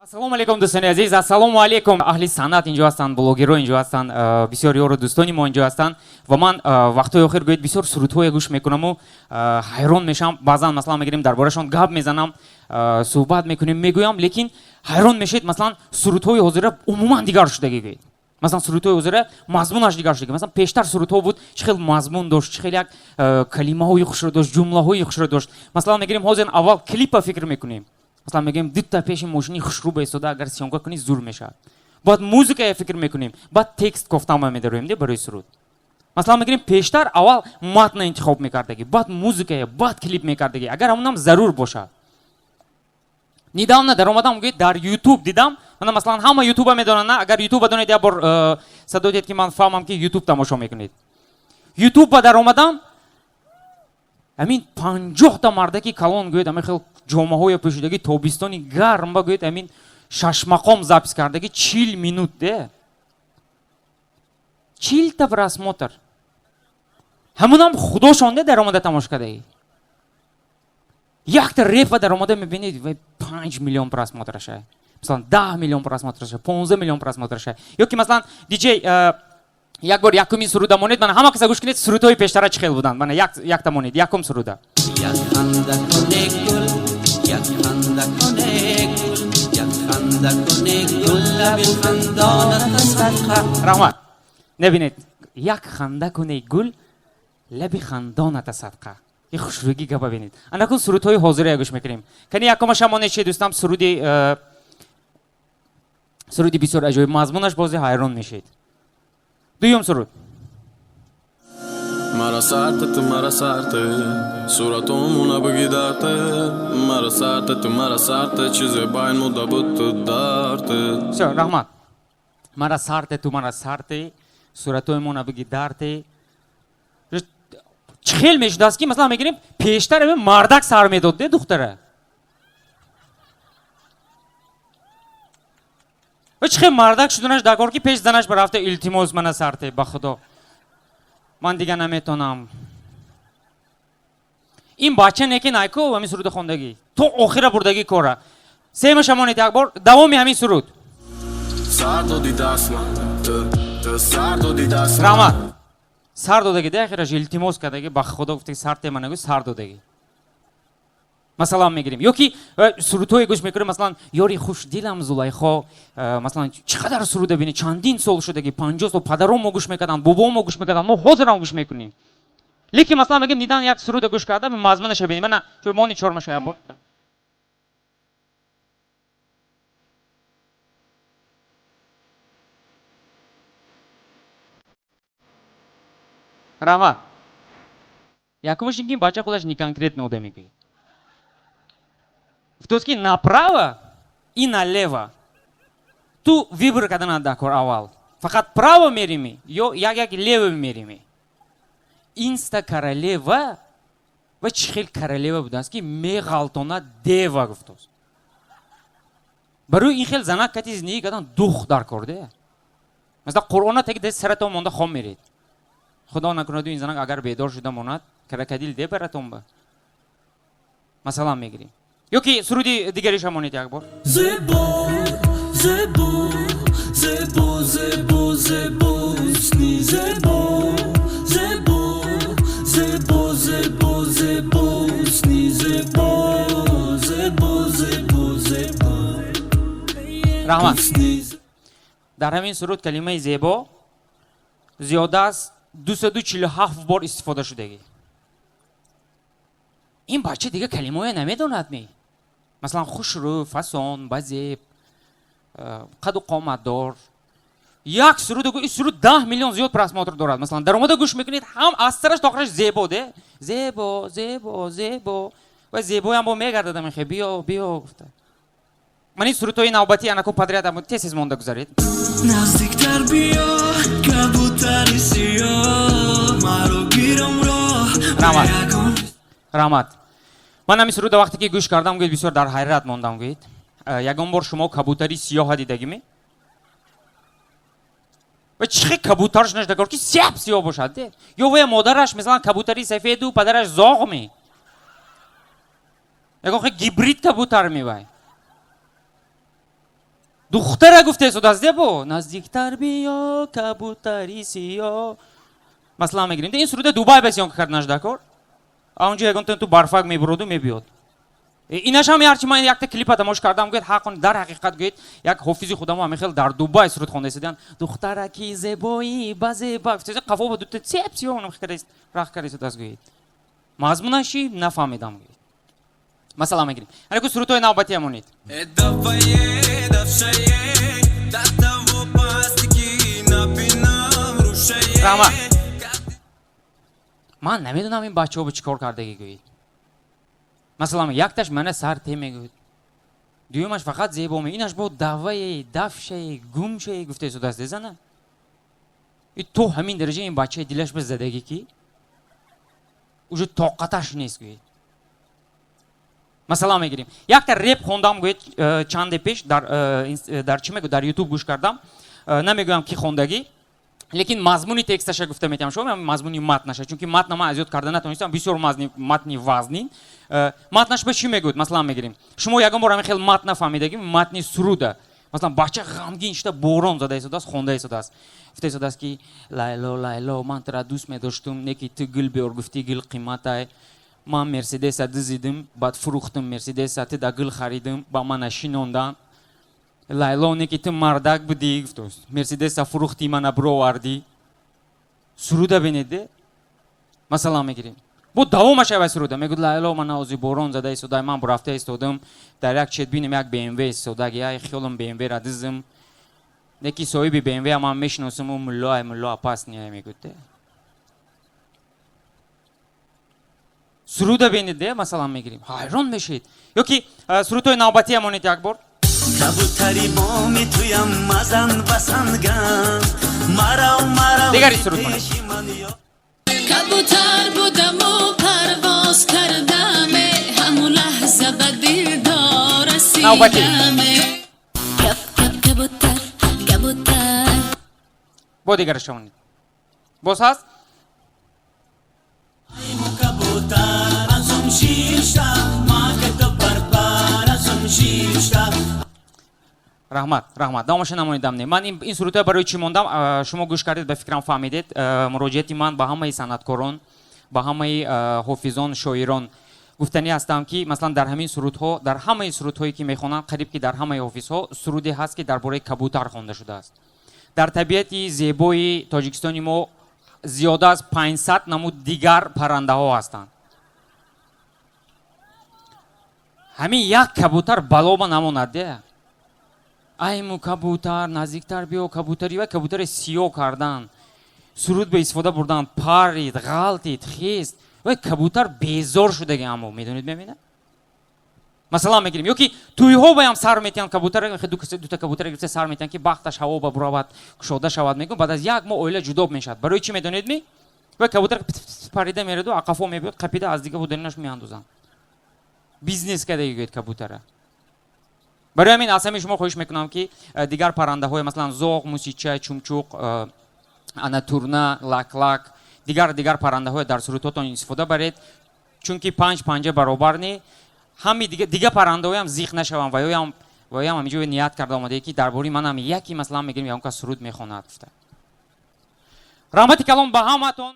Ассалому алайкум, дӯстони азиз, ассалому алайкум, аҳли санъат инҷо ҳастанд, блогерҳо инҷо ҳастанд, бисёр ёру дӯстони мо инҷо ҳастанд. Ва ман вақтҳои охир, гӯед, бисёр сурудҳое гӯш мекунаму ҳайрон мешавам. Баъзан, масалан, мегирем, дар бораашон гап мезанам, суҳбат мекунем, мегӯям, лекин ҳайрон мешавед. Масалан, сурудҳои ҳозира умуман дигар шудагӣ, гӯед. Масалан, сурудҳои ҳозира мазмунаш дигар шудагӣ. Масалан, пештар сурудҳо буд, чӣ хел мазмун дошт, чӣ хел як калимаҳои хушро дошт, ҷумлаҳои хушро дошт. Масалан, мегирем, ҳозир аввал клипа фикр мекунем. Масалан, мегӯем, дута пеши мошини хушрӯ баистода, агар съёмка кунӣ, зур мешавад. Баъд музыкая фикр мекунем, баъд текст кофтанба медароем де барои суруд. Масалан, мегирем, пештар аввал матна интихоб мекардагӣ, баъд музыкая, баъд клип мекардагӣ, агар ҳамонам зарур бошад. Недавно даромадам, гӯед, дар Ютуб дидам. Мана, масалан, ҳама Ютуба медонанд, на? Агар Ютуба донед, як бор садо диҳед, ки ман фаҳмам, ки Ютуб тамошо мекунед. Ютубба даромадам, ҳамин 50-та мардаки калон, гӯед, ҳамин хел ҷомаҳое пӯшидагӣ, тобистони гармба, гӯед, ҳамин шашмақом запись кардагӣ, 40 минут де, 40-та просмотр. Ҳамунам худошон де даромада тамошо кардагӣ. Якта репа даромада мебинед, вай 5 миллион просмотраша, масалан, 10 миллион просмотраша, 15 миллион просмотраша. Ё ки, масалан, диҷей, як бор якумин суруда монед. Мана, ҳама каса гӯш кунед, сурудҳои пештара чӣ хел буданд. Мана, якта монед, якум суруда. Як ханда куне гул, як ханда куне гул, як ханда куне гул, лаби хандонат садқа. Раҳмат. Небинед, як ханда куне гул, лаби хандоната садқа. И хушрӯгӣ гапа бинед. Анакун сурудҳои ҳозирая гӯш мекунем. Кани, якумаша монед, чи дӯстам. Суруди бисёр аҷоиб, мазмунаш бозе ҳайрон мешед. Дуюм суруд. Мара сарте, ту мара сарте, суратомона бигидарте. Мара сарте, ту мара сарте, чизе байн муда буд, ту дарте. Всё, раҳмат. Мара сарте, ту мара сарте, суратои биги дарте. Чӣ хел мешудааст, ки, масалан, мегирем, пештар ами мардак сар медод де духтара. Ва чӣ хел мардак шуданаш дакор, ки пеш занаш барафта, илтимос, мана сарте, ба худо, ман дига наметонам. Ин бача неки найко, ҳамин суруда хондагӣ то охира бурдагӣ кора. Семаша монед, як бор давоми ҳамин суруд. Сар доди дастма, ту сар доди дастма. Раҳмат. Сар додагӣ де, ахираш илтимос кардагӣ, ба худо гуфтаги, сарте мана, гӯ, сар додагӣ. Масалан, мегирем, ё ки сурудҳое гӯш мекунем, масалан, ёри хушдилам Зулайхо. Масалан, чӣ қадар суруда бинед, чандин сол шудаги, 50 сол падарон мо гӯш мекарданд, бобоон мо гӯш мекарданд, мо ҳозирам гӯш мекунем. Лекин, масалан, мегем, дидан як суруда гӯш карда, мазмунаша бинем. Мана, мони чормаша як бор. Раҳмат. Якумаш ин ки бача худаш неконкретно одаме ки гуфтааст, ки направо и налево. Ту выбор кардан дакор аввал, фақат право мерими ё як як лево мерими. Инста королева ва чӣ хел королева будааст, ки меғалтона дева гуфтааст. Барои ин хел занак кати зиндагӣ кардан дух дар кор де. Масалан, Қуръона таги даст саратон монда хом меред. Худо накунаду ин занак агар бедор шуда монад, крокодил де баратон ба. Масалан, мегирем, ё ки суруди дигариша монед як бор. Зебо, зебо, зебо, зебо, зебо, ҳусни зебо, зебо, зебо, зебо, зебо, ҳусни зебо, зебо, зебо, зебо. Раҳмат. Ҳусни. Дар ҳамин суруд калимаи зебо зиёда аз 247 бор истифода шудагӣ. Ин бача дига калимаҳое намедонад ми? Масалан, хушрӯ, фасон, базеб, қаду қоматдор. Як суруд, ин суруд 10 миллион зиёд просмотр дорад. Масалан, даромада гӯш мекунед, ҳам аз сараш то охираш зебо де, зебо, зебо, зебо. Ва зебоям бо мегардад, амихе биё, биё гуфта. Ман ин сурудҳои навбатӣ анаку подряд тез тез монда гузаред. Наздиктар биё, кабутари сиёҳ, маро гирам роҳ. Раҳмат, раҳмат. Ман ҳамин суруда вақте ки гӯш кардам, гӯед, бисёр дар ҳайрат мондам. Гӯед, ягон бор шумо кабутари сиёҳа дидагиме? Ва чӣ хел кабутарш нашдагор, ки сиёб сиёҳ бошад де? Ё вая модараш, масалан, кабутари сафеду падараш зоғ ме? Ягон хел гибрид кабутар мевай. Духтара гуфтаистодааст дебо наздиктар биё, кабутари сиё. Масалан мегирем, ин суруда Дубай ба съёмка карданаш дакор, а онҷо ягон ту барфак мебуроду мебиёд. Инашам ҳарчи ман якта клипа тамошо кардам, гӯяд ҳақ дар ҳақиқат, гӯяд, як ҳофизи худамо ҳамин хел дар Дубай суруд хонда истодиан. Духтараки зебоӣ ба зеба қафо ба дута цеп сиё рах карда истодааст, гӯяд. Мазмунаши нафаҳмидам, гӯяд. Масалан мегирем, анаку сурудҳои навбатия монед. Раҳмат. Ман намедонам, ин бачаҳо ба чӣ кор кардагӣ, гӯед. Масалан, якташ мана сар те мегӯяд, дуюмаш фақат зебо ме, инаш бо давае, дафшае, гумшае гуфта истодааст. Зана и то ҳамин дараҷа ин бачаи дилаш ба задагӣ, ки уже тоқаташ нест, гӯед. Масалан мегирем, якта реп хондам, гӯед, чанде пеш дар чӣ мегӯ, дар Ютуб гӯш кардам. Намегӯям, ки хондагӣ, лекин мазмуни тексташа гуфта метавам шумо, мазмуни матнаша, чунки матна ман аз ёд карда натонистам, бисёр матни вазнин. Матнаш ба чӣ мегӯяд? Масалан мегирем, шумо ягон бор ҳамин хел матн нафаҳмидагӣ, матни суруда? Масалан, бача ғамгин шуда, борон зада истодааст, хонда истодааст, гуфта истодааст, ки «Лайло, Лайло, ман тура дӯст медоштум, не ки ту гул биёр гуфтӣ, гул қиматай. Ман Мерседеса дузидим, баъд фурӯхтум Мерседеса, ту да гул харидим, ба мана шинондан. Лайло, не ки ту мардак будӣ», гуфтааст, «Мерседеса фурӯхтӣ, мана бировардӣ». Суруда бинед. Масалан мегирем, бо давомаш ава суруда мегӯд: «Лайло, мана ози борон зада истода, ман бурафта истодам, дар як чет бинем, як БМВ истодаги, ай хиёлам БМВ-ра дизм, не ки соҳиби БМВ ман мешиносам, ӯ муллоай, мулло опасный», мегӯд. Суруда бинед. Масалан мегирем, ҳайрон мешед. Ё ки сурудҳои навбатия монед як бор. Кабутари боми туям, мазан ба сангам, марав, марав. Дигари суруд монед. Кабутар будаму парвоз кардаме, ҳамун лаҳза ба дилдор Навбатӣ. расидаме. Каб каб кабутар, кабутар. Бо дигараша монед, боз ҳаст. Кабутар азум шишта макато барбар азум шишта. Раҳмат, раҳмат. Давомаша намонидам. Не, ман ин сурудҳоя барои чӣ мондам? Шумо гӯш кардед, ба фикрам, фаҳмидед. Муроҷиати ман ба ҳамаи санъаткорон, ба ҳамаи ҳофизон, шоирон гуфтанӣ ҳастам, ки масалан дар ҳамин сурудҳо, дар ҳамаи сурудҳое ки мехонанд, қариб ки дар ҳамаи ҳофизҳо суруде ҳаст, ки дар бораи кабутар хонда шудааст. Дар табиати зебои Тоҷикистони мо зиёда аз 500 намуд дигар паррандаҳо ҳастанд. Ҳамин як кабутар балоба намонад де. Айму кабутар, наздиктар биё, кабутари. Вай кабутаре сиё кардан, суруд ба истифода бурдан, парид, ғалтид, хест, вай кабутар безор шудаги. Аммо медонед, мебинад. Масалан мегирем, ё ки тӯйҳо баям сар метиҳанд кабутар, дута кабутара гирифта сар метиҳанд, ки бахташ ҳаво ба буравад, кушода шавад, мегӯ. Баъд аз як моҳ оила ҷудо мешавад. Барои чӣ, медонед ми? Вай кабутар парида мераду ақафо мебиёд, қапида аз дига буданинаш меандозанд. Бизнес кадаги, гӯед, кабутара. Барои ҳамин аз ҳамин шумо хоҳиш мекунам, ки дигар паррандаҳое, масалан зоғ, мусича, чумчуқ, ана турна, лаклак, дигар дигар паррандаҳое дар сурудҳотон истифода баред, чунки панҷ панҷа баробар не. Ҳами дига паррандаҳоям зиқ нашаванд. Ваёям ҳаминҷо ният карда омадае, ки дар бораи манам яке, масалан мегирем, ягон кас суруд мехонад гуфта. Раҳмати калон ба ҳаматон.